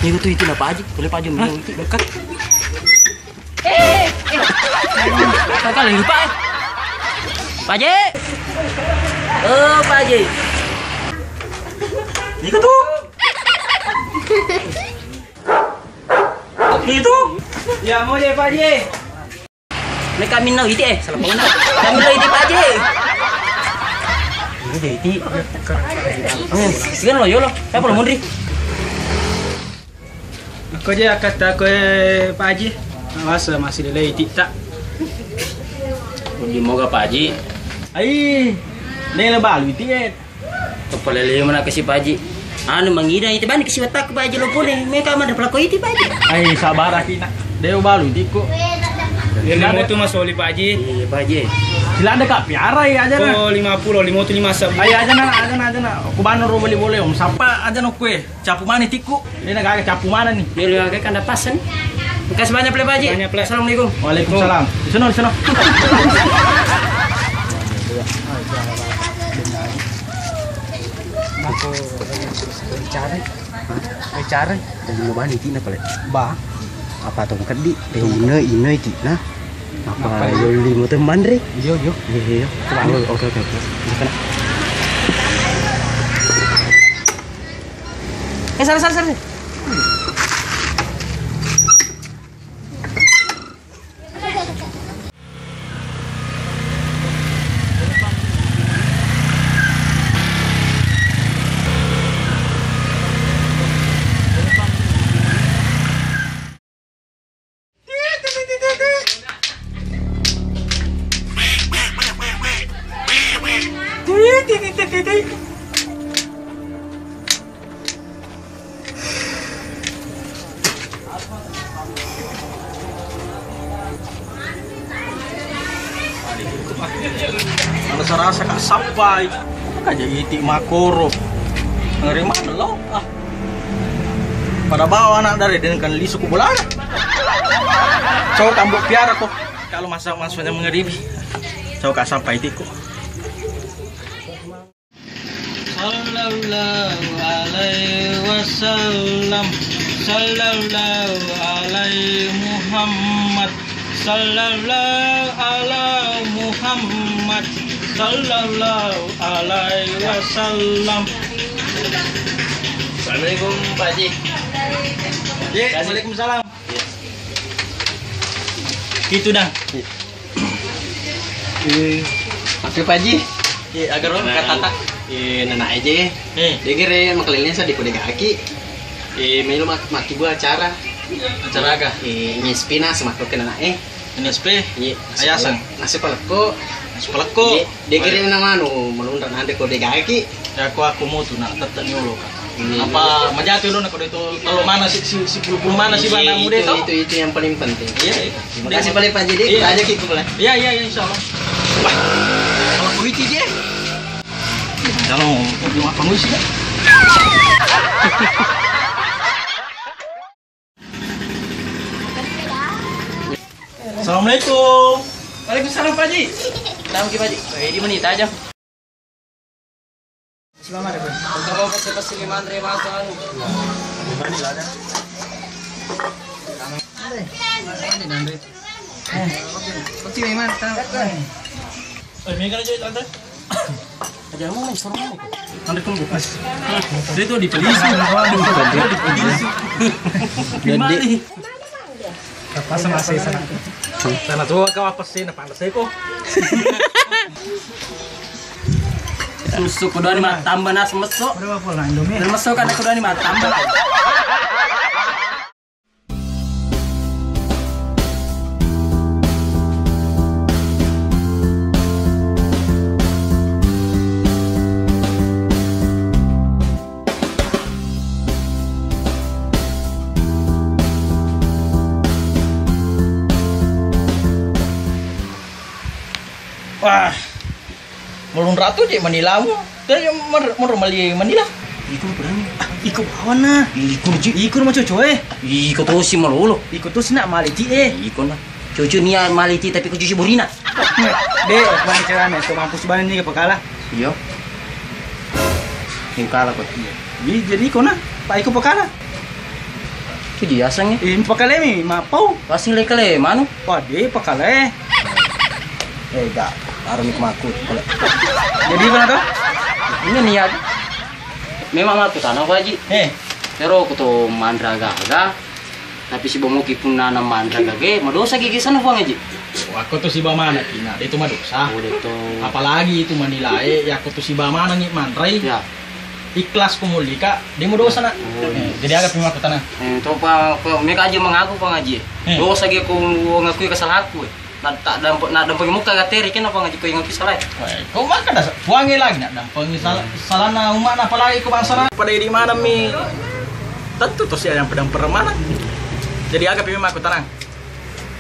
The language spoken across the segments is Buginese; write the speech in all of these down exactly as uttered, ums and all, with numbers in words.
Itu, itu na Pak Haji, boleh Pak Haji minum itu. Dekat. Eh, eh. Kagak lupa, eh. Pak Haji. Oh, Pak Haji. Itu tuh. Itu. Ya, mau deh, Pak Haji. Meka minno iti, eh, salah panggung. Kami lo iti Pak Haji. Ini jadi iti. Hmm, sikan lo yolo. Siapa lo munri? Aku aja kata aku, eh, Pak Haji. Awas masih lele iti tak. Di moga Pak Haji. Ai, nela balu iti, eh. Kepala lele mana kasi Pak Haji. Anu mangida iti bani kasi watak Pak Haji lo pole. Meka mana pelako iti Pak Haji. Ai, sabar aki nak. Deo balu iti ko. Ini mau tuh Mas Oli Pak Haji. Iya Pak Haji. Sila ada kak piara ya aja nah. Oh, lima puluh, lima puluh lima sab. Ayo aja nah, aja nah, aja nah. Aku bano ro beli boleh om. Sapa aja no kue. Capu mana tikku. Ini gaga capu mana nih? Ini gaga kan ada pasen. Makasih banyak, Pak Haji. Banyak, Pak. Assalamualaikum. Waalaikumsalam. Di sana, di sana. Aku cari. Cari. Jadi mau bani tina pale. Bah. Apa tuh kedi? Ina ina tina. Apa yo limo teman re? Yo yo. Iya iya. Oke oke oke. Eh, salah, salah, salah. Rasa-rasa kak sampai. Kaja iti makoro. Ngeri mana lo? Ah. Pada bawa anak dari dengan kan lisu ku bola. Cowok kambok piara kok. Kalau masa masuknya mengeribi. Cowok kak sampai tiku. Sallallahu alaihi wasallam. Sallallahu alaihi Muhammad. Sallallahu ala Muhammad. Sallallahu alaihi wasallam. Assalamualaikum, Pak Haji. Ye, waalaikumsalam. Itu dah. Eh, maaf ya, Pak Haji. Iya, agar lo kata tak. Eh, nana aja. Eh, dia kira makalilin sa di kode gaki. Eh, melo mak maki gua acara. Acara aga? Eh, N S P na sama kau kena eh. N S P? Iya. Ayasan? Nasi palekko. Nasi palekko. Iya, dia kira nama anu melunra nanti kode gaki. Ya, aku aku mau tuh nak tetap nyolo kan. Apa majatu dong nak kode itu kalau mana si si si puluh puluh mana sih bana muda itu? Itu itu yang paling penting. Iya, iya. Terima kasih paling Pak Haji. Iya. Kita aja gitu boleh. Iya, iya, iya, insya Allah. Wah, kalau kuiti dia. Kalau mau apa ngusi ya? Assalamualaikum. Waalaikumsalam Pak Haji. Tahu ki Pak Haji? Eh, di mana tajam? Selamat ya, Bos. Engka mau pasti-pasti lima andre masuk anu. Ini ada. Ini andre. Eh, oke. Oke, Iman, tahu. Eh, mega aja tante. Aja mau main sama aku. Tante tunggu, Mas. Dia tuh di polisi. Aduh, dia di polisi. Gimana nih? Pas sama saya sana. Sana tuh kau apa sih? Napang saya kok. Susu kudu ni mattamba nas messo. Berapa pula Indomie? Messo kan kudu ni mattamba. Wah, Melonratu je manilamu. Tadi mer mer mali manila. Iko berani. Ah, iko bawana. Iko je. Iko macoco eh. Iko tosi malolo. Iko tosi nak maliti eh. Iko na. Cucu nia maliti tapi ko cucu burina. De, wani carana to mampus bani ni pakala. Iyo. Yang kalah kok. Jadi iko na, pak iko pakala. Idi aseng e. Eh, pakalemi, mappau. Pasti le kale manu. Wah, de pakale. Eh, gak, arung maku. Jadi apa tuh? Ini niat. Memang aku tanah, Pak Haji. Eh. Pero aku tuh mandragaga. Tapi si bomoki punna na mandragaga, madosa gigi sana, Puang Haji. Wakko tu siba mana kina, de tu madosa. Oh, de tu. Apalagi itu manilai, ya aku tu siba mana ngi manrai. Ya. Ikhlas ku mullika, de mu dosa, Nak. Oh, iya. Eh, jadi aga pi makkutana? Eh, to pa, pa, meka aja mengaku, Puang Haji. Eh. Dosa ge ku ngakui kesalahanku, eh. Na, tak dampe-, na dampengi muka gateri, kenapa ngaji ko ngakui salah? Wah, ko maka dasar Puange lagi nak dampengi salah, salahna umatna, apalagi ko bangsa na. Pada di mana mi? Tentu to sia yang pedang permana. Jadi aga pi makkutana?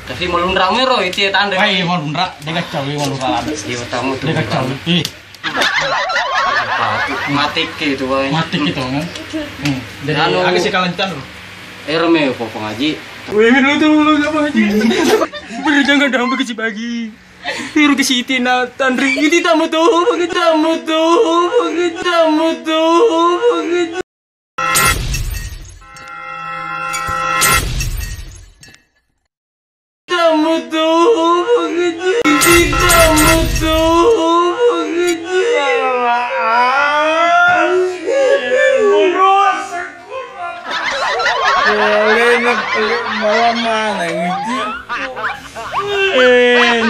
Tapi malunra mero itu ya tanda. Wah, iya, malunra, de gaccau, iya, malunra. Iya, tamu tu. De gaccau. Ih. Mati ke itu, Bang. Mati ke itu, kan? Hmm. Jadi, anu, aga sih kalanjutan, Bro? Ero me, Papa Ngaji. Weh, lu tuh, lu apa, Ngaji? Beri jangan dong, begitu pagi. Tiru ke Siti, nah, Tanri. Ini tamu tuh, begitu tamu tuh, begitu tamu tuh, begitu. Kamu tuh begitu, kamu tuh begitu. Boleh nak peluk malam mana gitu? Eh,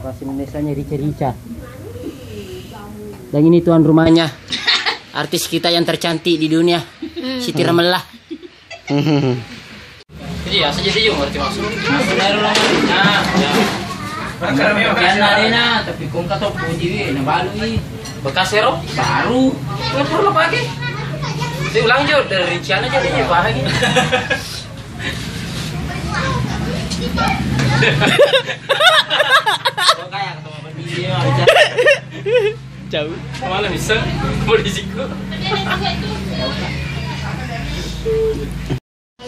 Bahasa Indonesianya rica-rica. Dan ini tuan rumahnya, artis kita yang tercantik di dunia, Siti Ramelah. Iya, saja dia juga ngerti maksud. Maksudnya lu nah, ya. Kian ada na, tapi kong kata puji, na balu ni. Bekas ero? Baru. Nggak perlu pakai. Diulang jo dari Ciana jadi paham. Jauh. Malah bisa. Mau di siku.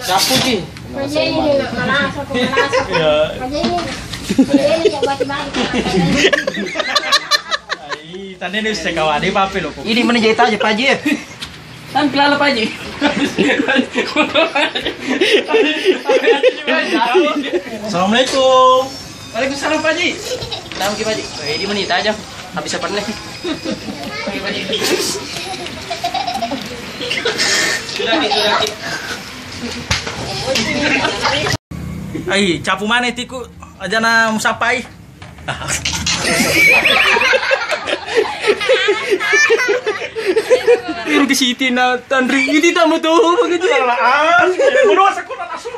Sapu ji. Aja ini nak malas aku malas aku. Ya. Aja ini. Aja ini yang buat balik. Ai, tadi ni sekawa de pape lo. Ini mana jahit aja Pak Haji. Kan kelala Pak Haji. Assalamualaikum. Waalaikumsalam Pak Haji. Tahu ki Pak Haji. Eh, di mana aja? Habis apa nih? Oke, Pak Haji. Sudah ki, sudah ki. Ai, capu mana tiku? Aja na musapai. Iru ke Siti na Tanri, ini tamu tuh begitu. Maaf, menurut aku langsung.